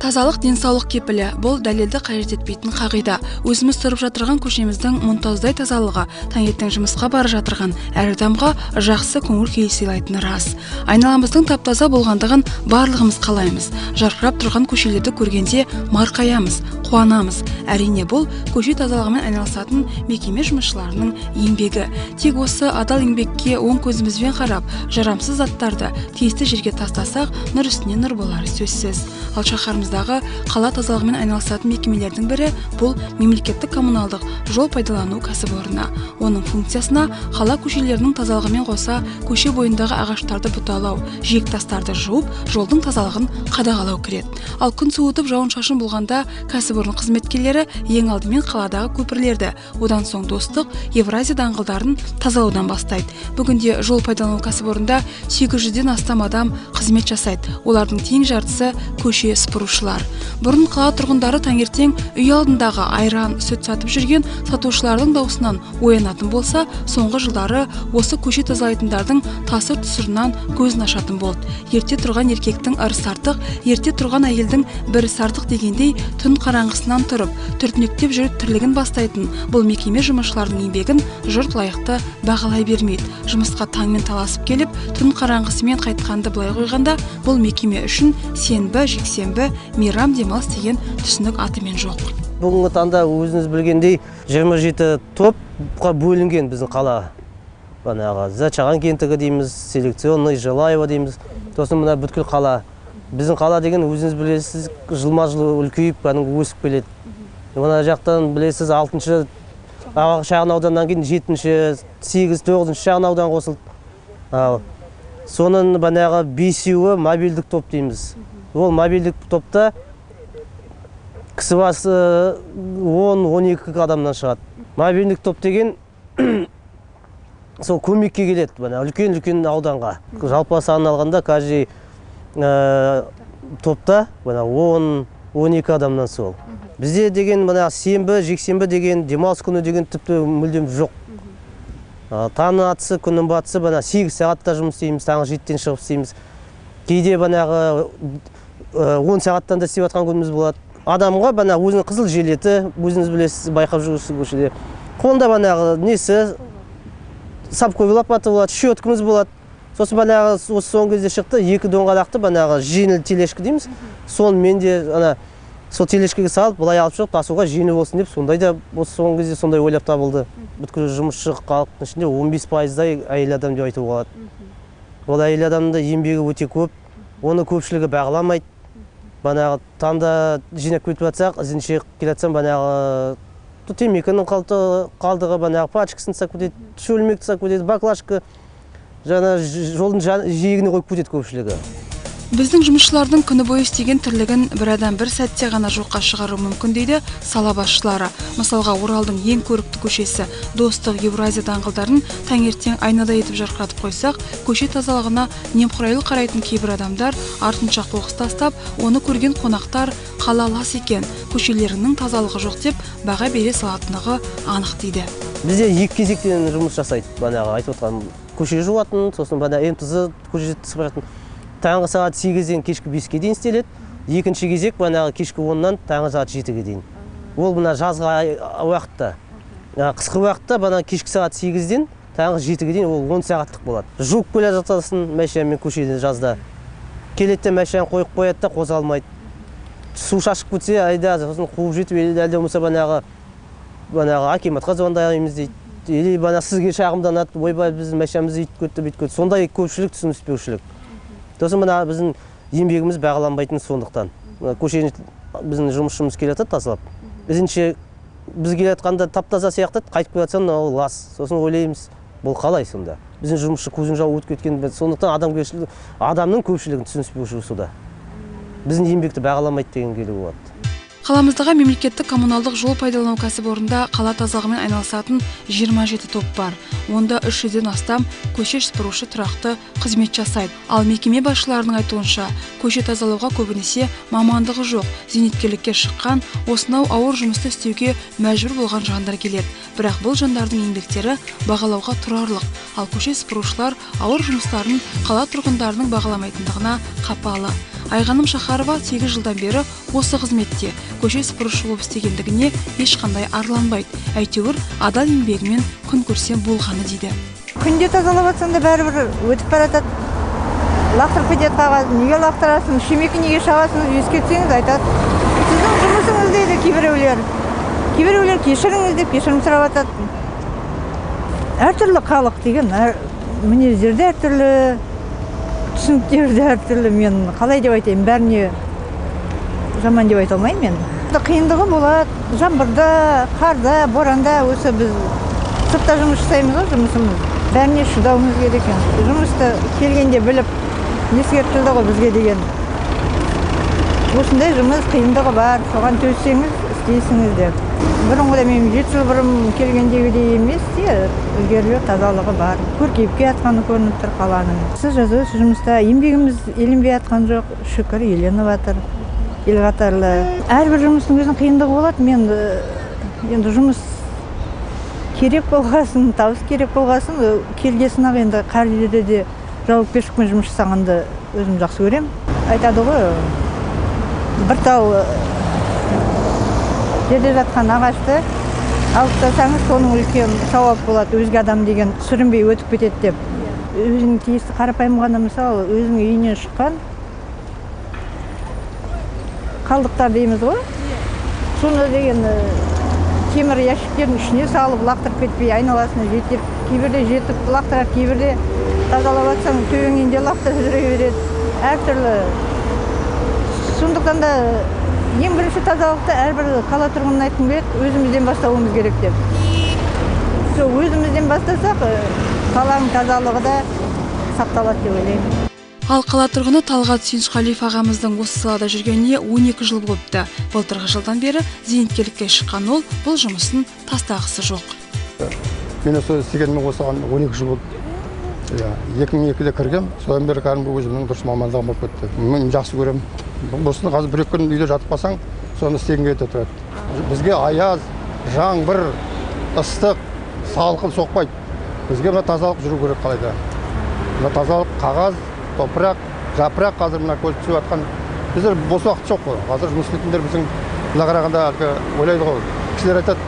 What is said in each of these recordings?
Тазалық денсаулық кепілі. Бұл дәлелді қажет етпейтін қағида. Өзіміз тұрып жатырған көшеміздің мұнтаздай тазалығы таңертең жұмысқа бара жатырған әр адамға жақсы көңіл күй сыйлайтыны рас. Айналамыздың тап-таза болғандығын барлығымыз қалаймыз. Жарқырап тұрған көшелерді көргенде марқаямыз, қуанамыз. Әрине, бұл көше тазалығымен айналысатын мекеме жұмысшыларының еңбегі. Тек осы адал еңбекке оң көзімізбен қарап, жарамсыз заттарды тиісті жерге тастасақ, нұр үстіне нұр болары сөзсіз. Ал шаһарымыздағы қала тазалығымен айналысатын мекемелердің бірі бұл мемлекеттік коммуналдық жол пайдалану кәсіпорны. Оның функциясына қала көшелерінің тазалығымен қоса көше бойындағы ағаштарды бұталау, жиек тастарды жуып, жолдың тазалығын қадағалау кіреді. Ал күн суытып жауын-шашын болғанда кәсіпорын қызметкерлері ең алдымен қаладағы көпірлерді, одан соң Достық, Евразия даңғылдарын тазалаудан бастайды. Бүгінде жол пайдалану кәсіпорнында 800-ден астам адам қызмет жасайды. Олардың тең жартысы көше сыпырушылар. Бұрын қала тұрғындары таңертең үй алдындағы айран, сүт сатып жүрген сатушылардың дауысынан оянатын болса, соңғы жылдары осы көше тазалайтындардың тасыр тұсырынан көзін ашатын болды. Ерте тұрған еркектің ырысы артық, ерте тұрған әйелдің бірі артық дегендей, түн қараңғысынан тұрып, түртінектеп жүріп тірлігін бастайтын бұл мекеме жұмысшыларының еңбегін жұрт лайықты бағалай бермейді. Жұмысқа таңмен таласып келіп, түн қараңғысымен қайтқанды былай қойғанда, бұл мекеме үшін сенбі, жексенбі, мейрам, демалыс деген түсінік атымен жоқ. Бүгінгі таңда өзіңіз білгендей 27 топқа бөлінген біздің қала. Банағы Зачаған кентігі дейміз, селекционный, Желаева дейміз. Сосын мына бүткіл қала. Біздің қала деген өзіңіз білесіз, жылма жыл үлкейіп, кәдімгі өсіп келеді. Мына жақтан білесіз, 6-шы шағын ауданнан кейін 7-ші, 8, 9-шы шағын аудан қосылды. Ал соның банағы 5-еуі мобильдік топ дейміз. Ол мобильдік топта кісі басы 10-12 адамнан шығады. Мобильдік топ деген сол көмекке келеді, мына үлкен-үлкен ауданға. Жалпы санын алғанда каждый топта мына 10-12 адамнан сол. Бізде деген мына сенбі, жексенбі деген демалыс күні деген тіпті мүлдем жоқ. Таңның атысы, күннің батысы мына 8 сағатта жұмыс істейміз, таңғы 7-тен шығып істейміз. Кейде банағы 10 сағаттан да істеп жатқан күніміз болады. Адамға бана өзінің қызыл жилеті, өзіңіз білесіз, байқап жүрсіз көшеде. Қолында банағы несі, сапковый лопата болады, щеткамыз болады. Сосын банағы осы соңғы кезде шықты, 2 доңғалақты банағы жеңіл тележка дейміз. Сонымен де ана сол тележкаға салып, былай алып шығып тасуға жеңіл болсын деп, сондай да осы соңғы кезде сондай ойлап табылды. Бүткіл жұмысшы халықтың ішінде 15%-дай әйел адам деп айтуға болады. Ол әйел адамның да еңбегі өте көп, оны көпшілігі бағаламайды. Банағы таңда жинап кетіп жатсақ, ізінше келе жатсам банағы темекінің қалдығы, банағы пачкасын тастап кетеді, шөлмек тастап кетеді, баклажка, жаңа жолдың жиегіне қойып кетеді көпшілігі. Біздің жұмысшылардың күні бойы істеген тірлігін бір адам бір сәтте ғана жоққа шығару мүмкін дейді сала басшылары. Мысалға, Оралдың ең көрікті көшесі Достық, Евразия даңғылдарын таңертең айнадай етіп жарқыратып қойсақ, көше тазалығына немқұрайлы қарайтын кейбір адамдар артынша қоқыс тастап, оны көрген қонақтар қала лас екен, көшелерінің тазалығы жоқ деп баға бере салатындығы анық дейді. Бізде екі кезектен жұмыс жасайды, банағы айтып отқан көше жуатын, сосын бана МТЗ көше сыпыратын. Таңғы сағат 8-ден кешкі 5-ке дейін істеледі. Екінші кезек банағы кешкі 10-нан таңғы сағат 7-ге дейін. Ол мына жазғы уақытта. Қысқы уақытта бана кешкі сағат 8-ден таңғы 7-ге дейін ол 10 сағаттық болады. Жуып келе жатасың машинамен көшеден жазда. Келеді де машинаны қойып қояды да қозғалмайды. Су шашып кетсе, айда сосын қуып жетіп, әлде болмаса банағы акиматқа звондаймыз дейді. Или бана сізге шағымданады, ойбай біздің машинамыз үйтіп кетті, бүйтіп кетті. Сондай көпшілік түсініспеушілік. Сосын мына біздің еңбегіміз бағаланбайтын сондықтан. Көшені біздің жұмысшымыз келе жатады тазалап. Ізінше біз келе жатқанда тап-таза сияқты, қайтып келе жатсаң, ол лас. Сосын ойлаймыз, бұл қалай сонда? Біздің жұмысшы көзін жауып өтіп кеткен, сондықтан адамның көпшілігін түсініспеушілігі сонда. Біздің еңбекті бағаламайды деген келуге болады. Қаламыздағы мемлекеттік коммуналдық жол пайдалану кәсіпорнында қала тазалығымен айналысатын 27 топ бар. Онда 300-ден астам көше сыпырушы тұрақты қызмет жасайды. Ал мекеме басшыларының айтуынша, көше тазалауға көбінесе мамандығы жоқ, зейнеткерлікке шыққан, осынау ауыр жұмысты істеуге мәжбүр болған жандар келеді. Бірақ бұл жандардың еңбектері бағалауға тұрарлық. Ал көше сыпырушылар ауыр жұмыстарын қала тұрғындарының бағаламайтындығына қапалы. Айғаным Шахарова 8 жылдан бері осы қызметте көше сыпырушы болып істегендігіне ешқандай арланбайды. Әйтеуір адал еңбегімен күн көрсем болғаны дейді. Күнде тазалап жатсаң да бәрібір өтіп бара жатады. Лақтырып кетеді қағазды, неге лақтырасың, шемекі неге шағасың, ескертсеңіз айтады. Сіздің жұмысыңыз дейді кейбіреулер. Кейбіреулер кешіріңіз деп кешірім сұрап жатады. Әртүрлі халық деген, мінездері де әртүрлі, түсініктері де әртүрлі. Мен қалай деп айтайын, бәріне жаман деп айта алмаймын мен. Қиындығы болады, жаңбырда, қарда, боранда осы біз сыртта жұмыс жасаймыз ғой, жұмысымыз. Бәріне шыдауымыз керек екен. Жұмысты келгенде біліп, ескертілді ғой бізге деген. Осындай жұмыс қиындығы бар, соған төзсеңіз істейсіңіз деп. Бұрынғыда мен 7 жыл бұрын келгендегідей емес те, ілгерілеу тазалығы бар. Көркейіп келатқаны көрініп тұр қаланың. Сіз жазу жұмыста еңбегіміз еленбей жатқан жоқ, шүкір еленіп жатыр. Ел қатарлы. Әрбір жұмыстың өзінің қиындығы болады. Мен енді жұмыс керек болғасын, табыс керек болғасын, келгесін ақ енді қар жерде де жауапкершілікпен жұмыс жасағанды өзім жақсы көремін. Айтады ғой, бір тал жерде жатқан ағашты алып тастасаңыз, соның үлкен сауап болады, өзге адам деген сүрінбей өтіп кетеді деп. Өзінің тиісті қарапайым ғана мысал, өзінің үйінен шыққан қалдықтар дейміз ғой, соны деген темір ящиктердің ішіне салып лақтырып кетпей, айналасына жетіп, кейбірде жетіп лақтырады, кейбірде тазалап жатсаң төбеңнен де лақтырып жүре береді. Әртүрлі. Сондықтан да ең бірінші тазалықты әрбір қала тұрғынына айтқым келеді, өзімізден бастауымыз керек деп. Сол өзімізден бастасақ, қаланың тазалығы да сақталады деп ойлаймын. Ал қала тұрғыны Талғат Сүйіншқалиев ағамыздың осы салада жүргеніне 12 жыл болыпты. Былтырғы жылдан бері зейнеткерлікке шыққан ол бұл жұмысын тастағысы жоқ. Мен осы істегеніме осыған 12 жыл болды. 2002-де кіргем, содан бері кәдімгі өзімнің дұрыс мамандығым болып кетті. Мен жақсы көремін. Осыны қазір бір-екі күн үйде жатып қалсаң, соны істегің келеді тұрады. Бізге аяз, жаңбыр, ыстық, салқын соқпайды. Бізге мына тазалық жүру керек қалайда. Мына тазалық қағаз, топырақ, жапырақ қазір мына көз түсіп жатқан. Біздер бос уақыт жоқ қой. Қазір жұмыс істейтіндер біздің мына қарағанда әлгі ойлайды ғой. Кісілер айтады,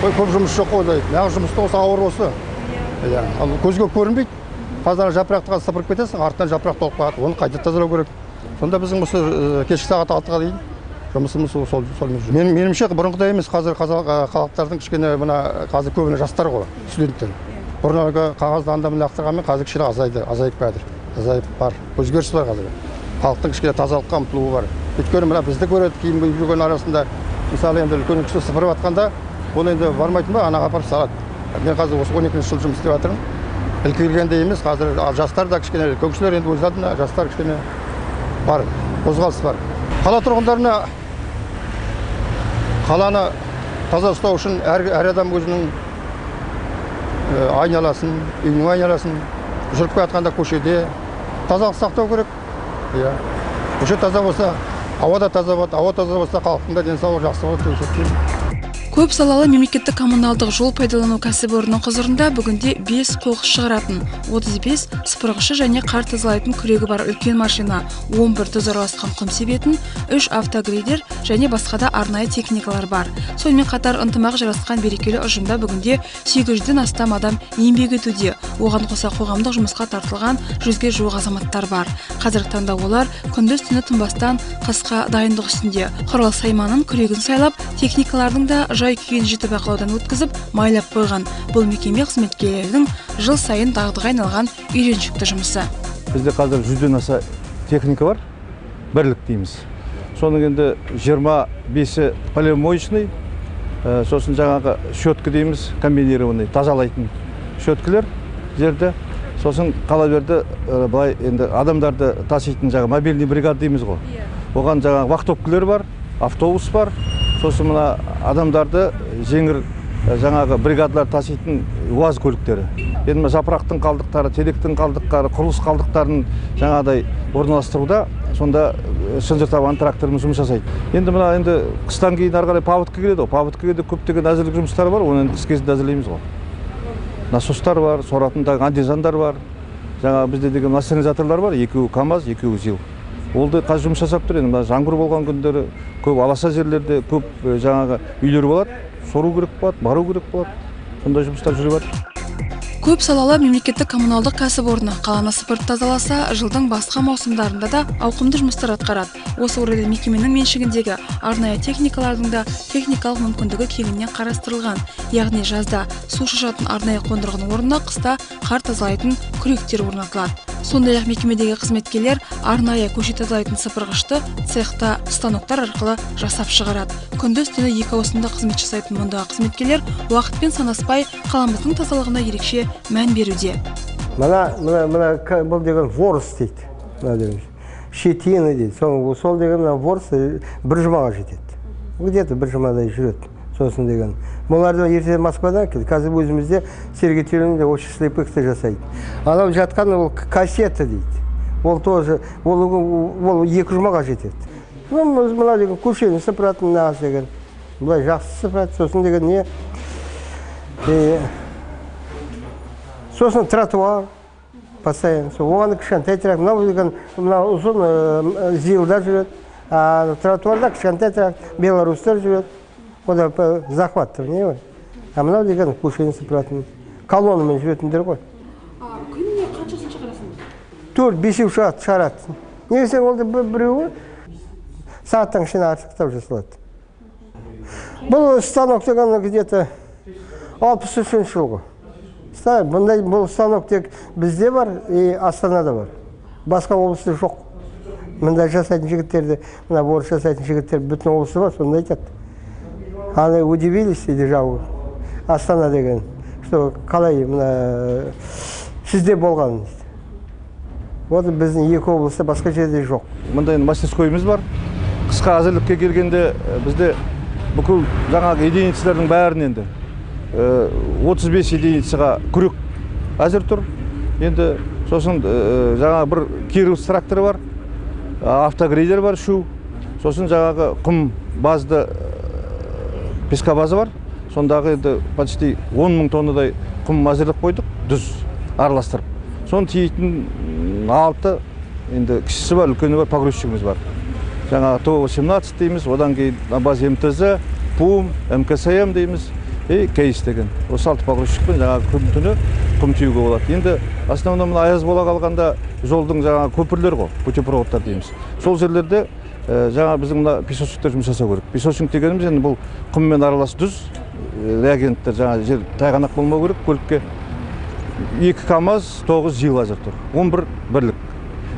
ой, көп жұмыс жоқ қой дейді. Нағыз жұмыс осы ауыр осы. Иә, ал көзге көрінбейді. Қазір жапырақты қазір сыпырып кетесің, артынан жапырақ толып қалады. Оны қайта тазалау керек. Сонда біздің осы кешкі сағат 6-ға дейін жұмысымыз сол жүр. Меніңше бұрынғыдай емес, қазір халықтардың кішкене мына қазір көбіне жастар ғой, студенттер. Бұрын әлгі қағазды анда мында лақтырғанмен қазір кішкене азайды, азайып барады. Азайып бар. Өзгеріс бар қазір. Халықтың кішкене тазалыққа ұмтылуы бар. Өйткені мына бізді көреді, киім киіп жүрген арасында, мысалы енді үлкен кісі сыпырып жатқанда, ол енді бармайтын ба, анаға апарып салады. Мен қазір осы 12 жыл жұмыс істеп жатырмын. Ілкілгенде емес, қазір жастар да кішкене, үлкен кісілер енді өз алдына, жастар кішкене бар, қозғалыс бар. Қала тұрғындарына қаланы таза ұстау үшін әр адам өзінің айналасын, үйінің айналасын, жүріп келе жатқанда көшеде тазалық сақтау керек. Иә. Көше таза болса, ауа да таза болады, ауа таза болса, халықтың да денсаулығы жақсы болады деп есептеймін. Көп салалы мемлекеттік коммуналдық жол пайдалану кәсіпорнының құзырында бүгінде 5 қоқыс шығаратын, 35 сыпырғышы және қар тазалайтын күрегі бар үлкен машина, 11 тұз араласқан құм себетін, 3 автогрейдер және басқа да арнайы техникалар бар. Сонымен қатар ынтымақ жарасқан берекелі ұжымда бүгінде 800-ден астам адам еңбек етуде. Оған қоса қоғамдық жұмысқа тартылған 100-ге жуық азаматтар бар. Қазіргі таңда олар күндіз түні тынбастан қысқа дайындық үстінде. Құрал сайманын, күрегін сайлап, техникалардың да жай күйін жіті бақылаудан өткізіп, майлап қойған. Бұл мекеме қызметкерлерінің жыл сайын дағдыға айналған үйреншікті жұмысы. Бізде қазір 100-ден аса техника бар, бірлік дейміз. Соның енді 25-і полимоечный, сосын жаңағы щетка дейміз, комбинированный, тазалайтын щеткілер жерді. Сосын қала берді, былай енді адамдарды таситын жаңағы мобильный бригада дейміз ғой. Оған жаңағы вахтовкілер бар, автобус бар. Сосын мына адамдарды жеңіл жаңағы бригадалар таситын УАЗ көліктері. Енді мына жапырақтың қалдықтары, теректің қалдықтары, құрылыс қалдықтарын жаңағыдай орналастыруда сонда шынжыр табан тракторымыз жұмыс жасайды. Енді мына енді қыстан кейін ары қарай паводка келеді ғой. Паводка келеді, көптеген әзірлік жұмыстары бар, оны енді қыс кезінде әзірлейміз ғой. Насостар бар, соратын андезандар бар. Жаңа бізде деген ассенизаторлар бар, екеуі КАМАЗ, екеуі ЗИЛ. Ол да қазір жұмыс жасап тұр. Енді мына жаңбыр болған күндері көп аласа жерлерде көп жаңағы үйлер болады, сору керек болады, бару керек болады. Сондай жұмыстар жүріп жатыр. Көп салалы мемлекеттік коммуналдық кәсіпорны қаланы сыпырып тазаласа, жылдың басқа маусымдарында да ауқымды жұмыстар атқарады. Осы орайда мекеменің меншігіндегі арнайы техникалардың да техникалық мүмкіндігі кеңінен қарастырылған. Яғни жазда су шашатын арнайы қондырғының орнына қыста қар тазалайтын күректер орнатылады. Сондай-ақ мекемедегі қызметкерлер арнайы көше тазалайтын сыпырғышты цехта станоктар арқылы жасап шығарады. Күндіз түні екі ауысымда қызмет жасайтын мұндағы қызметкерлер уақытпен санаспай қаламыздың тазалығына ерекше мән беруде. Мына бұл деген ворс дейді. Мына деген щетина дейді. Сол деген мына ворс бір жұмаға жетеді. Где-то бір жұмадай жүреді. Сосын деген. Бұларды ерте Москвадан келді. Қазір өзімізде Сергей Тюринде очень слепых жасайды. Анау жатқан ол кассета дейді. Ол тоже ол 2 жұмаға жетеді. Мына деген көшені сыпыратын мына деген. Былай жақсы сыпырады. Сосын деген не? Сосын тротуар постоянно. Оған кішкентай трак. Мынау деген мына ұзын ЗИЛдар жүреді. А тротуарда кішкентай трак белорустар жүреді. Ода захват не ғой. А мынау деген көшені сыпыратын колоннамен жүретіндер ғой. Күніне қаншасын шығарасың? 4-5 шығарады. Негізі ол да біреуі сағаттан кішкене артықтау жасалады. Бұл станок деген где-то 63 жылғы. Бұндай бұл станок тек бізде бар и Астанада бар. Басқа облыста жоқ. Мындай жасайтын жігіттерді, мына борыш жасайтын жігіттер бүтін облыста бар, сонда айтады. Они удивились, державу Астана деген, что қалай мына сізде болған. Вот біздің екі облыста, басқа жерде жоқ. Мындай мастерскойымыз бар. Қысқа әзірлікке келгенде бізде бүкіл жаңағы единицалардың бәрін енді 35 единицаға күрек әзір тұр. Енді сосын жаңағы бір Кировс тракторы бар, автогрейдер бар шу. Сосын жаңағы құм базды пескобаза бар. Сондағы енді почти 10 мың тоннадай құм әзірлеп қойдық, дүз араластырып. Соны тиейтін 6, енді кішісі бар, үлкені бар, погрузчигіміз бар. Жаңағы ТО-18 дейміз, одан кейін на базе МТЗ, ПУМ, МКСМ дейміз, и Кейс деген. Осы 6 погрузчикпен жаңағы күн түні құм тиеуге болады. Енді основном мына аяз бола қалғанда жолдың жаңағы көпірлер ғой, путепроводтар дейміз. Сол жерлерде жаңа біздің мына песочниктер жұмыс жасау керек. Песочник дегеніміз енді бұл құммен аралас дүз, реагенттер, жаңа жер тайғанақ болмау керек көлікке. 2 КАМАЗ, 9 ЗИЛ әзір тұр. 11 бірлік.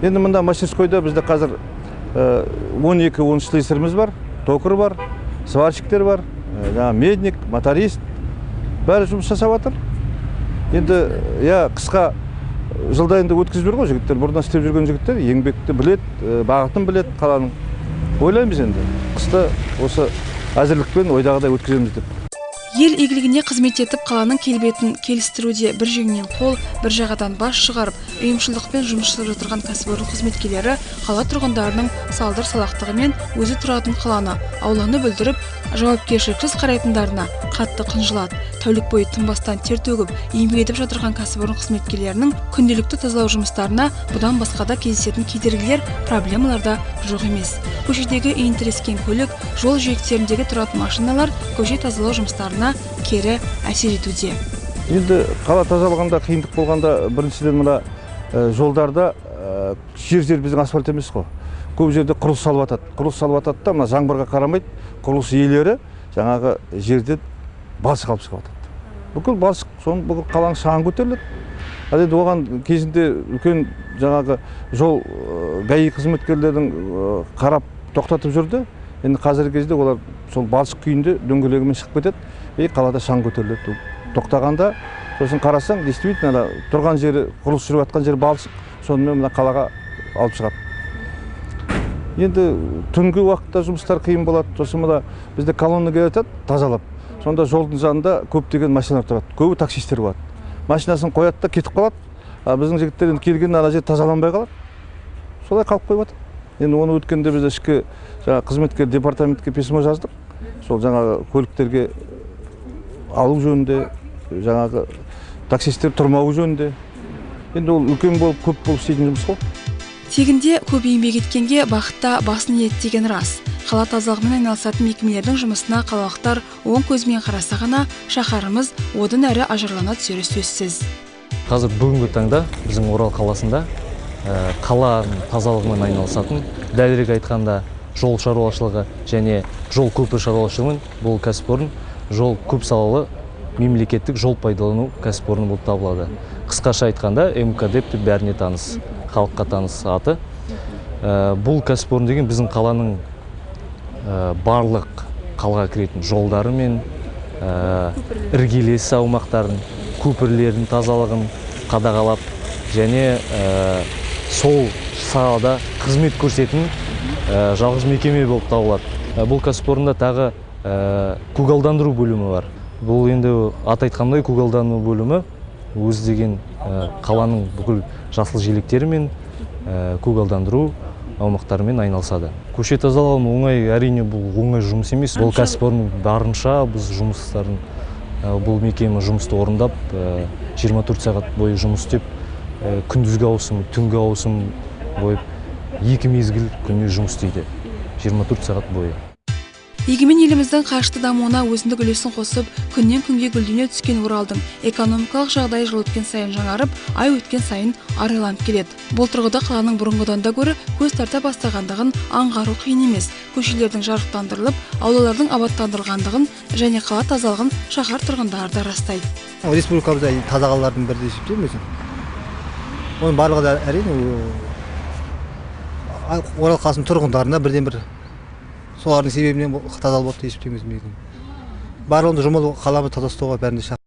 Енді мында мастерскойда бізде қазір 12-13 слесаріміз бар, токар бар, сварщиктер бар, жаңа медник, моторист, бәрі жұмыс жасап жатыр. Енді қысқа жылда енді өткізіп жүр ғой жігіттер, бұрыннан істеп жүрген жігіттер, еңбекті біледі, бағытын біледі қаланың. Ойлаймыз енді, қысты осы әзірлікпен ойдағыдай өткіземіз деп. Ел игілігіне қызмет етіп, қаланың келбетін келістіруде бір жеңнен қол, бір жағадан бас шығарып, ұйымшылдықпен жұмыс жасап жатырған кәсіпорын қызметкерлері қала тұрғындарының салдыр салақтығымен өзі тұратын қаланы, ауланы бүлдіріп, жауапкершіліксіз қарайтындарына қатты қынжылады. Тәулік бойы тынбастан тер төгіп, еңбек етіп жатырған кәсіпорын қызметкерлерінің күнделікті тазалау жұмыстарына бұдан басқа да кездесетін кедергілер, проблемалар да жоқ емес. Көшедегі иін тірескен көлік, жол жиектеріндегі тұратын машиналар көше тазалау жұмыстарына кері әсер етуде. Енді қала тазалығында қиындық болғанда біріншіден мына жолдарда жер-жер біздің асфальт емес қой. Көп жерде құрылыс салып атады. Құрылыс салып атады да мына жаңбырға қарамайды, құрылыс иелері жаңағы жерде балшық алып шығып атады. Бүкіл балшық, соны бүкіл қаланың шаңы көтеріледі. Ал енді оған кезінде үлкен жаңағы жол ГАИ қызметкерлерінің қарап тоқтатып жүрді. Енді қазіргі кезде олар сол балшық күйінде дөңгелегімен шығып кетеді, и қалада шаң көтеріледі. Тоқтағанда сосын қарасаң, действительно тұрған жері, құрылыс жүріп жатқан жері балшық, сонымен мына қалаға алып шығады. Енді түнгі уақытта жұмыстар қиын болады. Сосын мына бізде колонна келе жатады тазалап. Сонда жолдың жанында көптеген машиналар тұрады. Көбі таксисттер болады. Машинасын қояды да кетіп қалады. А біздің жігіттер енді келгенде ана жер тазаланбай қалады. Солай қалып қойып жатыр. Енді оны өткенде біз ішкі жаңа қызметкер департаментке письмо жаздық. Сол жаңағы көліктерге алу жөнінде, жаңағы таксисттер тұрмауы жөнінде. Енді ол үлкен болып, көп болып істейтін жұмыс қой. Тегінде көп еңбек еткенге бақытта басын иеді деген рас. Қала тазалығымен айналысатын мекемелердің жұмысына қалалықтар оң көзімен қараса ғана шаһарымыз одан әрі ажарлана түсері сөзсіз. Қазір бүгінгі таңда біздің Орал қаласында қаланың тазалығымен айналысатын, дәлірек айтқанда жол шаруашылығы және жол көпір шаруашылығымен бұл кәсіпорын жол көпсалалы мемлекеттік жол пайдалану кәсіпорны болып табылады. Қысқаша айтқанда МК деп бәріне таныс, халыққа таныс аты. Бұл кәсіпорын деген біздің қаланың барлық қалаға кіретін жолдары мен іргелес аумақтарын, көпірлердің тазалығын қадағалап және сол салада қызмет көрсететін жалғыз мекеме болып табылады. Бұл кәсіпорында тағы көгалдандыру бөлімі бар. Бұл енді аты айтқандай көгалдандыру бөлімі өзі деген қаланың бүкіл жасыл желектері мен көгалдандыру аумақтарымен айналысады. Көше тазалау оңай, әрине бұл оңай жұмыс емес. Бұл кәсіпорын барынша біз жұмыстарын, бұл мекеме жұмысты орындап 24 сағат бойы жұмыс істеп, күндізгі ауысым, түнгі ауысым бойы екі мезгіл күніне жұмыс істейді 24 сағат бойы. Егемен еліміздің қарышты дамуына өзіндік үлесін қосып, күннен күнге гүлдене түскен Оралдың экономикалық жағдайы жыл өткен сайын жаңарып, ай өткен сайын арайланып келеді. Бұл тұрғыда қаланың бұрынғыдан да гөрі көз тарта бастағандығын аңғару қиын емес. Көшелердің жарықтандырылып, аулалардың абаттандырылғандығын және қала тазалығын шаһар тұрғындары да растайды. Республикамызда таза қалалардың бірі деп есептеймін өзім. Оның барлығы да әрине Орал қаласының тұрғындарына бірден бір солардың себебінен таза болды деп есептейміз. Барлығында жұмылып қаламыз таза ұстауға бәрінде.